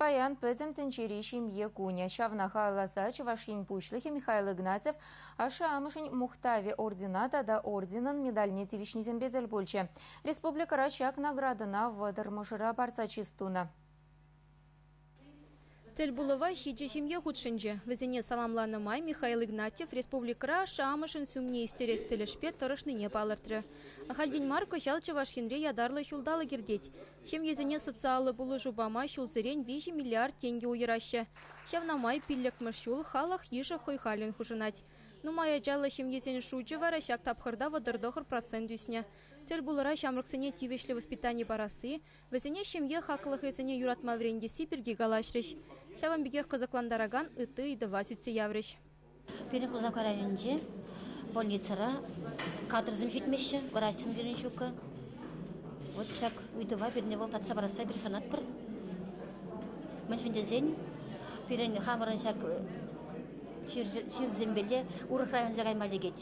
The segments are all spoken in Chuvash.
Паян Пӗтӗм тӗнчери ҫемье кунӗ. Ҫавна халалласа Чӑваш Ен Пуҫлӑхӗ Михаил Игнатьев ашшӗ-амӑшӗн мухтавӗ ордена тата орденӑн медальне тивӗҫнисемпе тӗл пулчӗ. Республикӑра ҫак наградӑна 30 мӑшӑра парса чыс тунӑ. Тӗлпулӑва 7 ҫемье хутшӑнчӗ. Вӗсене саламланӑ май Михаил Игнатьев республикӑра ашшӗ-амӑшӗн сумне ӳстерес тӗлӗшпе тӑрӑшнине палӑртрӗ. Ахальтен мар кӑҫал Чӑваш Енре ятарлӑ ҫулталӑк иртет. Ҫемьесене социаллӑ пулӑшу пама ҫулсерен 3 миллиард тенкӗ уйӑраҫҫӗ. Ҫавна май 5-мӗш ҫул халӑх йышӗ хӑй халлӗн хушӑнать. Нумай ачаллӑ ҫемьесен шучӗ вара ҫак тапхӑрта 39% ӳснӗ. Тӗлпулура ҫамрӑксене тивӗҫлӗ воспитани парасси, вӗсене ҫемье хаклӑхӗсене юратма вӗрентесси пирки калаҫрӗҫ. Ҫавӑн пекех кӑсӑклантаракан ытти ыйтӑва сӳтсе яврӗҫ. Пирӗн Куславкка районӗнче больницӑра кадрсем ҫитмеҫҫӗ, врачсем пирӗн ҫуккӑ. Вот ҫак ыйтӑва пирӗн вӑл татса парасса эпир шанатпӑр. Мӗншӗн тесен пирӗн хамӑрӑн ҫак чирсемпеле урӑх районсене кайма лекет.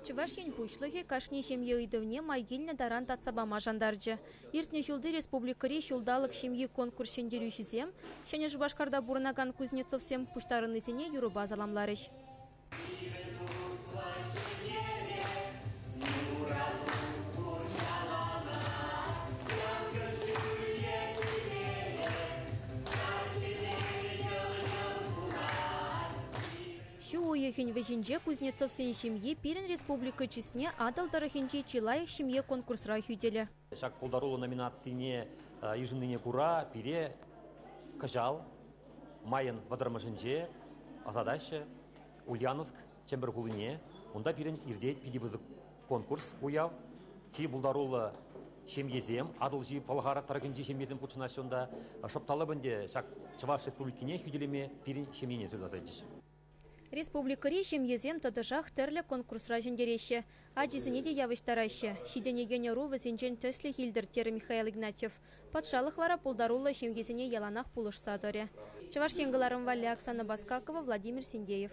Чӑваш Ен Пуҫлӑхӗ кашни ҫемье ыйтӑвне май килнӗ таран татса пама шантарчӗ. Иртнӗ ҫулти республикӑри ҫулталӑк ҫемйи конкурс ҫӗнтерӳҫисем Ҫӗнӗ Шупашкарта пурӑнакан Кузнецовсем пуҫтарӑннисене юрӑпа саламларӗҫ. Ҫу уйӑхӗн вӗҫӗнче Кузнецовсен ҫемйи пирӗн республика чысне Атӑл тӑрӑхӗнчи чи лайӑх ҫемье конкурсра хӳтӗлӗ. Ҫак пултаруллӑ номинацине йышӑннине кура пире кӑҫал майӑн 30-мӗшӗнче ӑсатаҫҫӗ Ульяновск, Чӗмпӗр хулине. Унта пирӗн иртет питӗ пысӑк конкурс, уяв. Чи пултаруллӑ ҫемьесем, Атӑлҫи Пӑлхар тӑрӑхӗнчи ҫемьесем хутшӑнаҫҫӗ унта. Шӑп та лӑп ӗнтӗ ҫак Чӑваш Республикине хӳтӗлеме пирӗн ҫемьене суйласа илчӗҫ. Республикӑри ҫемьесем тӑтӑшах тӗрлӗ конкурсра ҫӗнтереҫҫӗ. Ачисене те явӑҫтараҫҫӗ. Ҫитӗнекен ӑру вӗсенчен тӗслӗх илтӗр, терӗ Михаил Игнатьев. Патшалӑх вара пултаруллӑ ҫемьесене яланах пулӑшса тӑрӗ. Чӑваш Ен кӑларӑм валли Оксана Баскакова, Владимир Синдеев.